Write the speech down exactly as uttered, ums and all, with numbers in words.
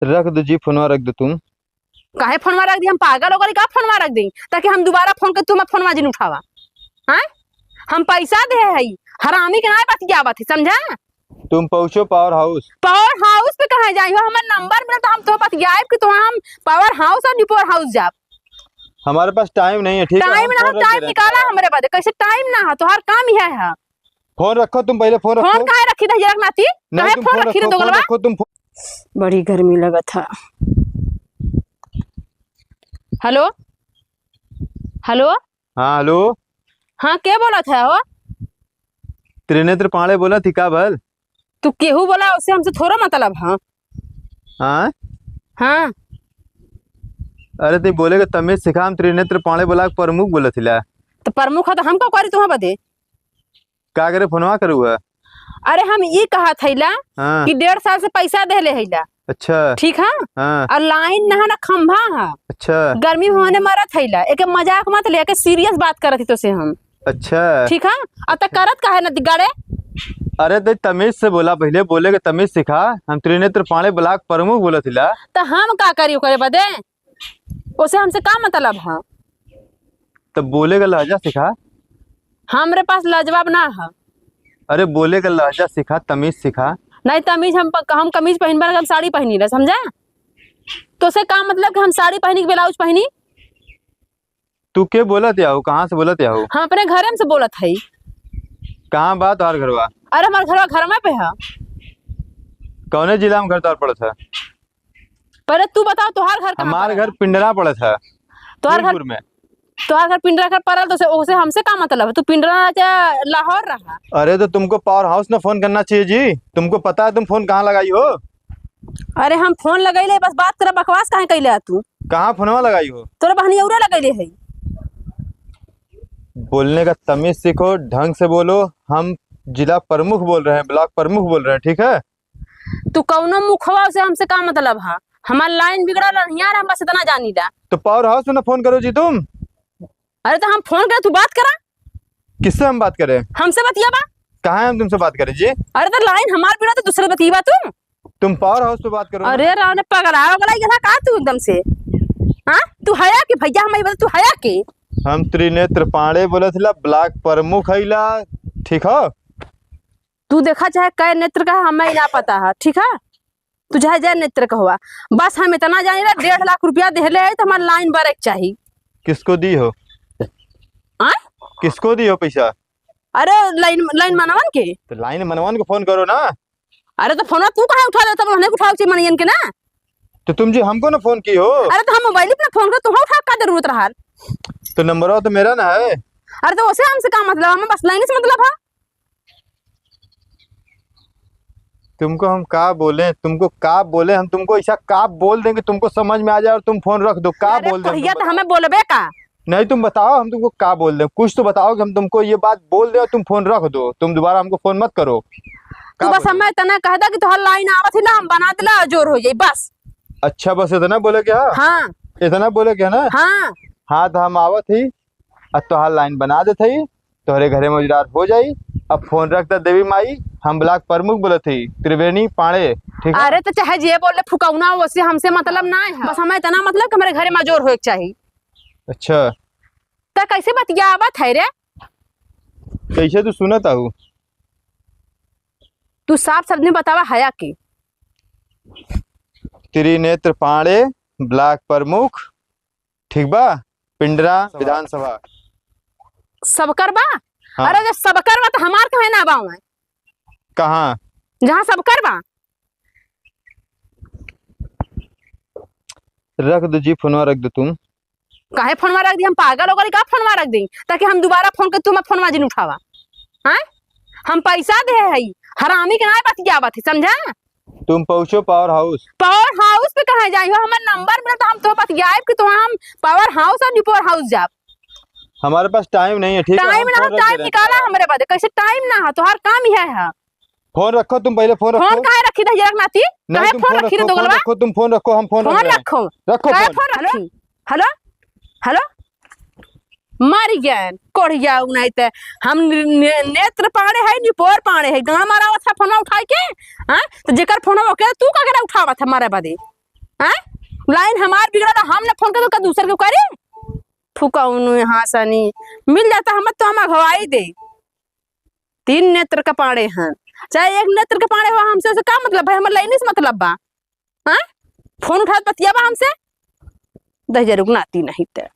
रख दो जी, फोनवा रख दो तुम। काहे फोनवा रख दी? हम पागल हो गई का फोनवा रख दी? ताकि हम दोबारा फोन कर, तुम फोनवा जिन उठावा। हैं? हम पैसा दे हई, हरामी के नाय बतियावत है, समझा? तुम पहुँचो पावर हाउस। पावर हाउस पे कहाँ जाई हो? हमार नंबर मिला तो हम तो बतियाएब कि तो हम पावर हाउस और डिपोर हाउस जाब। हमारे पास टाइम नहीं है, ठीक है? टाइम हम ना हो, फोन रख दे टाइम रहे हैं। निकाला हमरे बदे। कैसे टाइम ना हो? तोहार काम ही है, है। फोन रखो तुम, पहिले फोन फोन रखो। काहे रखी दहिजरा के नाती? नहीं, काहे तुम फोन फोन रखी रे रखो, फोन दोगलवा? रखो तुम फो- बड़ी गर्मी लगत है। हेलो, हेलो। हाँ, हेलो। हाँ, के बोलत है हो? त्रिनेत्र पांडे बोलत ही का भल? तू केहू बोला, उससे हमसे थोड़ा मतलब है। हाँ? हाँ। अरे, तू बोले के तमीज सिखा, हम त्रिनेत्र पांडे ब्लॉक प्रमुख बोलत हिला। तो प्रमुख है तो हम का करी तुम्हें बदे? का करे फोनवा करू है? अरे, हम ई कहत हईला हाँ। कि डेढ़ साल से पैसा देले हईला। अच्छा। ठीक है? हाँ। और लाइन ना है ना खंभा है। अच्छा। गर्मी में होने मरत हईला। एके मजाक मत ले, एके सीरियस बात करत ही तो से हम। अच्छा। ठीक है? अब तक करत काहे न दिगाड़े? अरे, तो तमीज से बोला, पहिले बोले के तमीज सिखा। हम त्रिनेत्र पांडे ब्लॉक प्रमुख बोलत हिला। तो हम का करी ओकरे बदे? ओसे हमसे का मतलब है? तो बोले का लहजा सिखा। हमरे पास लाजवाब ना है। अरे, बोले का लहजा सिखा, तमीज सिखा। नहीं, तमीज हम प-, हम कमीज पहिनबा, हम साड़ी पहिनी ला, समझा? तो से का मतलब कि हम साड़ी पहिनी कि ब्लाउज पहिनी? तू के बोलत या हो? कहाँ से बोलत या हो? हम अपने घरे में से बोलत हई। कहाँ बा तोहार घरवा? अरे, हमार घरवा घरमा पे है। कौने जिला में घर तोहार पड़त है? पहले तू बताओ, तोहार घर कहाँ हमार पड़ेला? घर पिंडरा पड़त है, तोहार घर, भीमपुर में। तोहार घर पिंडरा घर पड़ल, तो से, ओसे हमसे का मतलब है? तू पिंडरा ना चाहे लाहौर रहा। अरे, तो तुमको पावर हाउस ना फोन करना चाहिए जी, तुमको पता है तुम फोन कहाँ लगाई हो? अरे, हम फोन लगैले, बस बात कर, बकवास काहे कैले आ तू? कहाँ फोनवा लगाई हो? तोरे बहनी औरा लगैले है। बोलने का तमीज सीखो, ढंग से बोलो। हम जिला प्रमुख बोल रहे हैं, ब्लॉक प्रमुख बोल रहे हैं, ठीक है? तू कौनो मुखवा से हमसे का मतलब है? हमार लाइन बिगड़ल है, हियार हम बस इतना जानी ला। तो पावर हाउस में ना फोन करो जी तुम। अरे तो हम फोन करे, तू बात करा। किससे हम बात करें? हमसे बतियाबा। कहाँ है हम तुमसे बात करें जी? अरे तो लाइन हमार बिगड़ा तो दूसरे बतियाबा तू। तुम पावर हाउस पे बात करो ना। अरे राव ने पगला, पगला गया का तू एकदम से? हाँ, तू हया के भैया, हम ये बता, तू हया के? हम त्रिनेत्र पांडे बोलत हिला, ब्लॉक प्रमुख हईला, ठीक हो? तू देखा चाहे कै नेत्र का, हमें ना पता है, ठीक है? तू चाहे जय नेत्र का हुआ, बस हम इतना जानी ला, डेढ़ लाख रुपया देहले है तो हमार लाइन बरे के चाही। किसको दी हो? आय? किसको दी हो पैसा? अरे लाइन, लाइन मनवन के। तो लाइन मनवन को फोन करो ना। अरे तो फोन तू काहे उठा लेता, उन्हें उठाओ चाहिए मनयन के ना। तो तुम जी हमको ना फोन की हो। अरे तो हम मोबाइल पे ना फोन कर, तुम्हें उठा का जरूरत रहा? तो नंबर तो मेरा ना है। अरे तो उसे हमसे का मतलब, हमें बस लाइन से मतलब है। तुमको हम का बोले, तुमको का बोले, हम तुमको ऐसा का बोल देंगे, तुमको समझ में आ जाए और तुम फोन रख दो। का अरे बोल दें कहिया तुमको? तो हमें बोलबे का? नहीं, तुम बताओ, हम तुमको का बोल दें, कुछ तो बताओ कि हम तुमको ये बात बोल दें और तुम फोन रख दो, तुम दोबारा हमको फोन मत करो। तू का बस बोल हमें इतना कह दे कि तोहर लाइन आवत ही ना, हम बना दिला, जोर हो जाई, बस। अच्छा, बस इतना बोले क्या? हाँ। इतना बोले क्या ना? हाँ। हाँ, तो हम आवत ही, अब तोहार लाइन बना देत हई, तोहरे घरे में उजरार हो जाई। अब फोन रख द देवी माई, हम ब्लॉक प्रमुख बोलत हई, त्रिवेणी पांडे, ठीक है? अरे तो चाहे जे बोले फुकौना, ओसे हमसे मतलब ना है, बस हमें इतना मतलब कि हमारे घरे में जोर होए के चाही। अच्छा। तो कैसे बतियावत है रे? कैसे तू सुनत आहू? तू साफ शब्द में बतावा हया के। त्रिनेत्र पांडे, ब्लॉक प्रमुख, ठीक बा, पिंडरा विधानसभा। सबकर बा? हाँ। अरे, जब सबकर बा, तो हमार काहे ना बा वहाँ? कहाँ? जहाँ सबकर बा। रख दो जी, फोनवा रख दो तुम। काहे फोनवा रख दी? हम पागल हो गई का फोनवा रख दी? ताकि हम दोबारा फोन कर, तुम फोनवा जिन उठावा। हाँ? हम पैसा दे हई, हरामी के ना बतियावत है, समझा? तुम पहुँचो पावर हाउस। पावर हाउस पे कहाँ जाई हो? हमार नंबर मिला तो हम तो बतियाएब कि तो हम पावर हाउस और निपोर हाउस जाब। हमारे पास टाइम नहीं है, ठीक है? टाइम हम ना हो, फोन रख दे टाइम रहे हैं। निकाला हमरे बदे। कैसे टाइम ना हो? तोहार काम ही है, है। फोन रखो तुम, पहले फोन फोन रखो। काहे रखी दहिजरा के नाती? नहीं, काहे तुम फोन फोन रखी रे रखो, फोन दोगलवा? रखो, तुम फोन रखो, हम फोन फोन रख रहे हैं। रखो। रखो काहे फोन। फोन रखी? हेलो? हेलो? हेलो? मर गए, कोढ़िया उ नहीं ते। हम ने-, ने-, नेत्र पांडे है, निपोर पांडे है। गाना मारा था फोन उठाए के, हाँ? तो जेकर फोन ओके, तू का करे उठावा था मारे बदे? हैं? लाइन हमार बिगड़ा तो हम ना फोन कर तो का दूसर के करी? फुकौनु यहाँ सनी मिल जाता हम तो हम अघवाई दे। तीन नेत्र का पाड़े हैं, चाहे एक नेत्र का पाड़े हो, हमसे उसे का मतलब भाई? हमार लाइन से मतलब बा। हाँ, फोन उठात बतियाबा हमसे, दहिजर उगनाती नहीं ते।